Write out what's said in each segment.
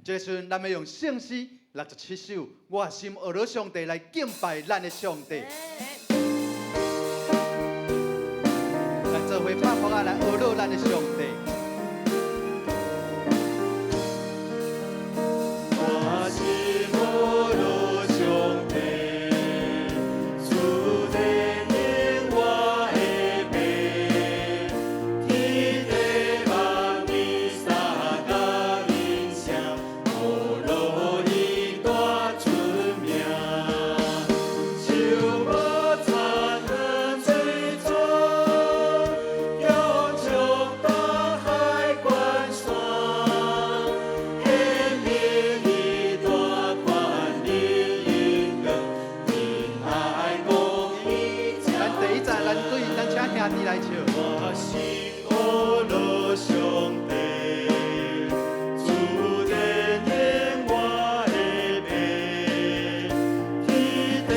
這個時陣，咱欲用聖詩67首，我的心呵咾上帝來敬拜咱的上帝。來做伙拍拍仔來呵咾咱的上帝。我心呵咾上帝，主憐憫我的爸，天地萬物相佮鳴聲，呵咾伊大尊名。樹木田園水泉，強衝大海關山，顯明伊大權能榮光，仁愛公義。咱第一節，咱對咱請兄弟來唱。我心呵咾上帝，主憐憫我的爸，天地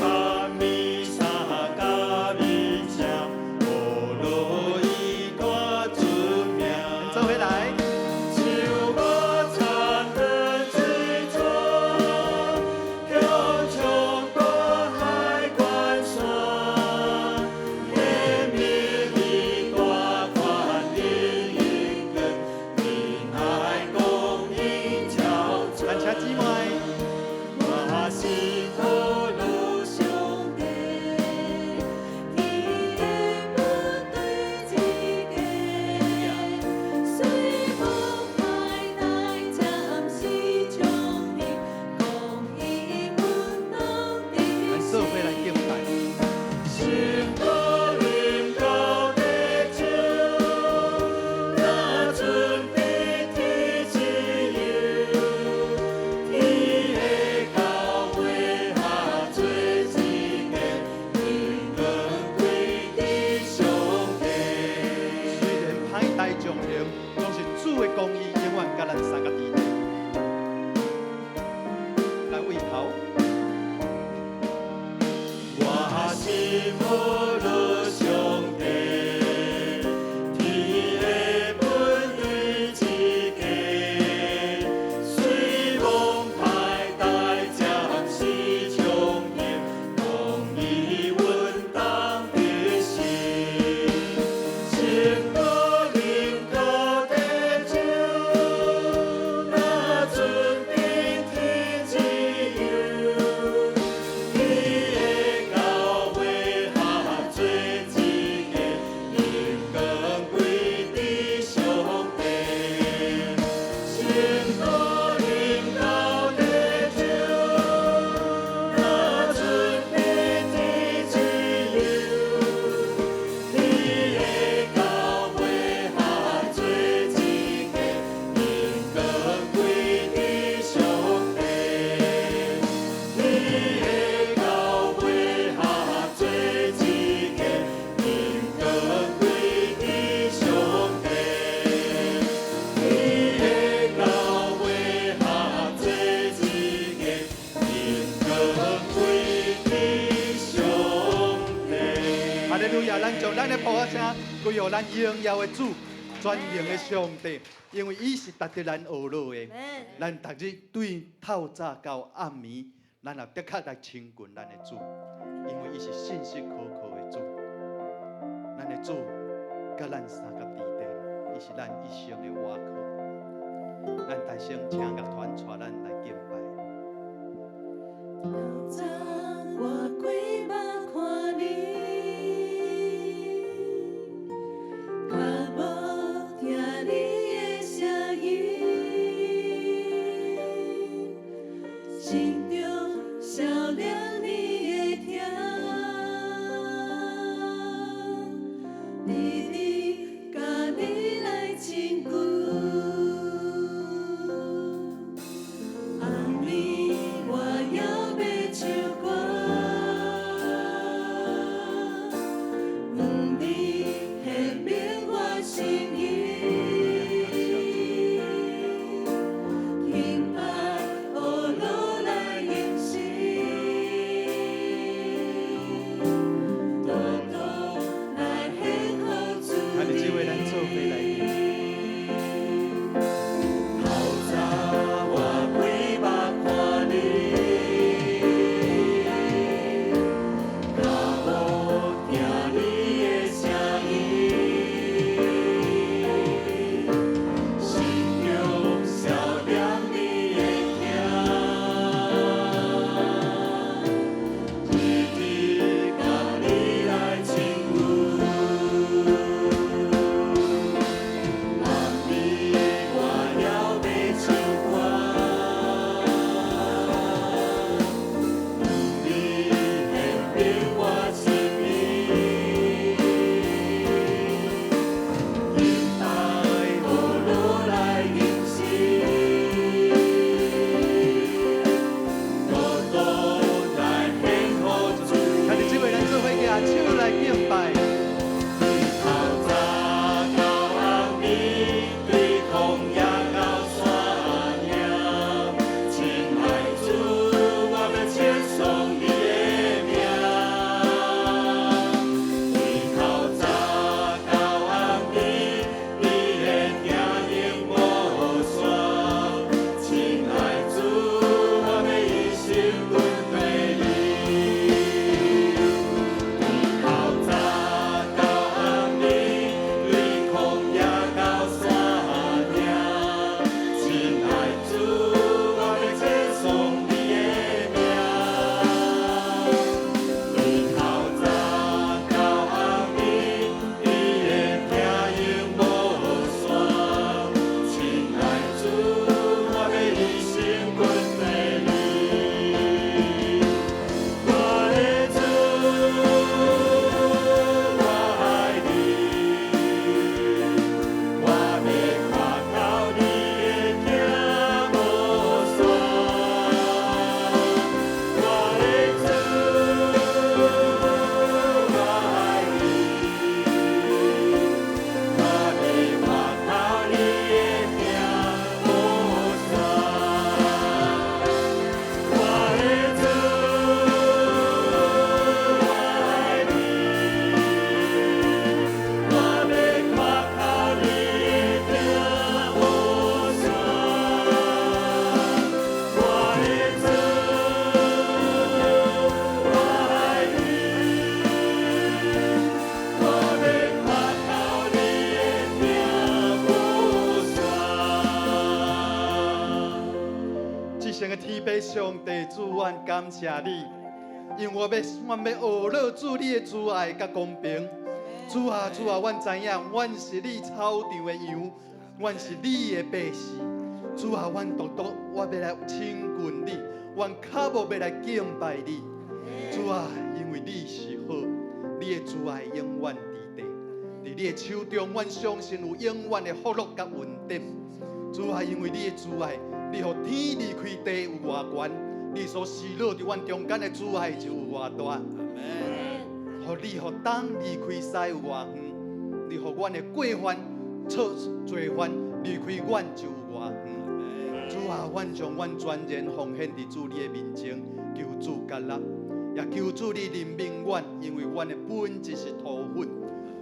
萬物相佮鳴聲，呵咾伊大尊名。做伙來。樹木田園水泉，強衝大海關山，顯明伊大權能榮光，仁愛公義超咱請姊妹。我心呵咾上帝，天下本對一家，雖無歹代，暫時將你公義阮當得咱做伙來敬拜。聖膏臨到地球，若準備天自由，天的教會合做一家，榮光歸佇上帝。雖然歹代將行，總是主的公義永遠佮咱相佮佇咧。來位頭。我心呵咾上帝，天下本對一家，雖無歹代，暫時將行，公義阮當得勝。聖膏臨到地球，若準備天自由，天的教會合做一家，榮光歸佇上帝。聖膏臨到地球，若準備天自由，天的教會合做一家，榮光歸佇上帝。天的教會合做一家，榮光歸佇上帝。天的教會合做一家，榮光歸佇上帝。哈利路亞！咱將咱的噗仔聲歸予咱榮耀的主，全能的上帝，因為伊是值得咱呵咾的。咱逐日對透早到暗暝，咱也的確來親近咱的主，因為伊是信實可靠的主。咱的主佮咱相佮佇咧，伊是咱一生的倚靠。咱大聲請樂團帶咱來敬拜。透早我開目看你，較無聽你的聲音，心中想念你的疼，日日佮你來親近。暗暝我猶欲唱。聖的天父上帝主，阮感謝你，因為阮欲學樂主你的慈愛佮公平。主啊主啊，阮知影，阮是你草場的羊，阮是你的百姓。主啊，阮獨獨我欲來親近你，阮跤步欲來敬拜你。主啊，因為你是好，你的慈愛永遠佇地，佇你的手中，阮相信有永遠的福樂佮恩典。主啊，因為你的慈愛，你予天離開地有偌懸，你所施落佇阮中間的慈愛就有偌大。予你予東離開西有偌遠，你予阮的過犯、錯罪犯離開阮就有偌遠。主啊，阮將阮全然奉獻佇主你的面前，求主接納，也求主你憐憫阮，因為阮的本質是土粉。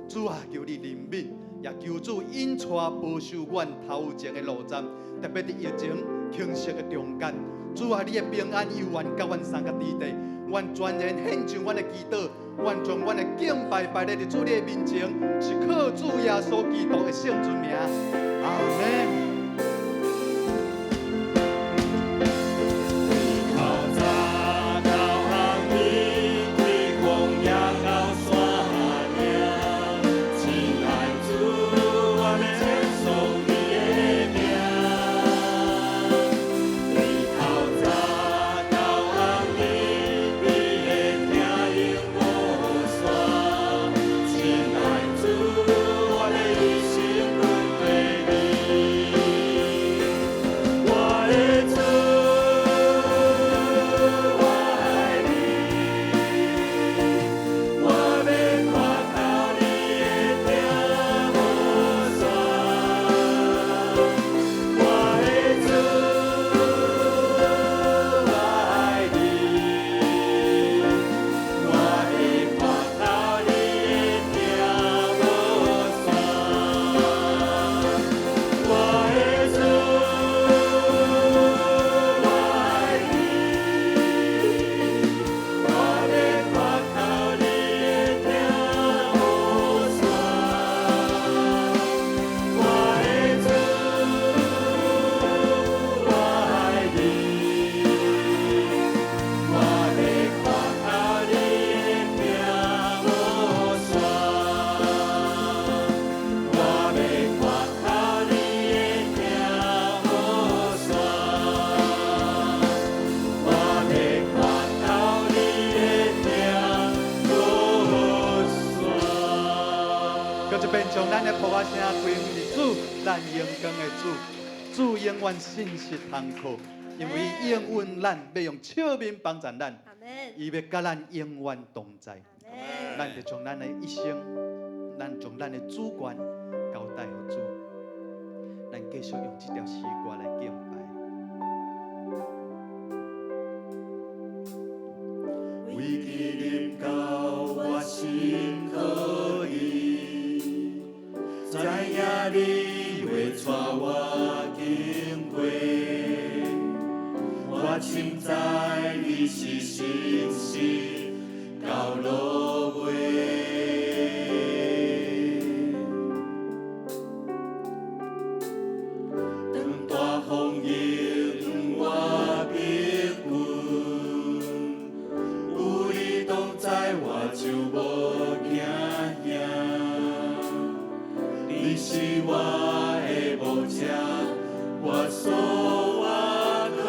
主啊，求你憐憫，也求主引帶保守阮頭前的路站，特別佇疫情傾襲的中間。主啊，你的平安猶原佮阮相佮佇地，阮全然獻上阮的祈禱，阮將阮的敬拜擺佇主你的面前，是靠主耶穌基督的聖尊名。阿門。透早到暗暝，對曠野到山嶺，親愛主，我欲稱頌你的名。對透早到暗暝，你的疼永無煞。親愛主，我欲一生跟隨你。我的主，我愛你，我欲誇靠你的疼無煞。我的主，我愛你，我欲誇靠你的疼無煞。我的主，我愛你，我欲誇靠你的疼無煞。我的主，我愛你，我欲誇靠你的疼無煞。我欲誇靠你的疼無煞。我欲誇靠你的疼無煞。閣一遍將咱的噗仔聲歸予主，咱榮光的主，主永遠信實通靠，因為伊應允咱，欲用笑面幫贊咱，阿門。伊欲佮咱永遠同在。咱就將咱的一生，咱將咱的主權交代予主，咱繼續用這條詩歌來敬拜。危機臨到，我心可疑，知影你會帶我經過，我深知你是信實到落尾。當大風湧我必穩，有你同在，我就無驚嚇。你是我的牧者，我所倚靠。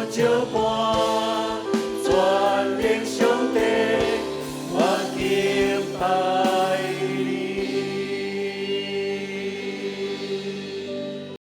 石伴。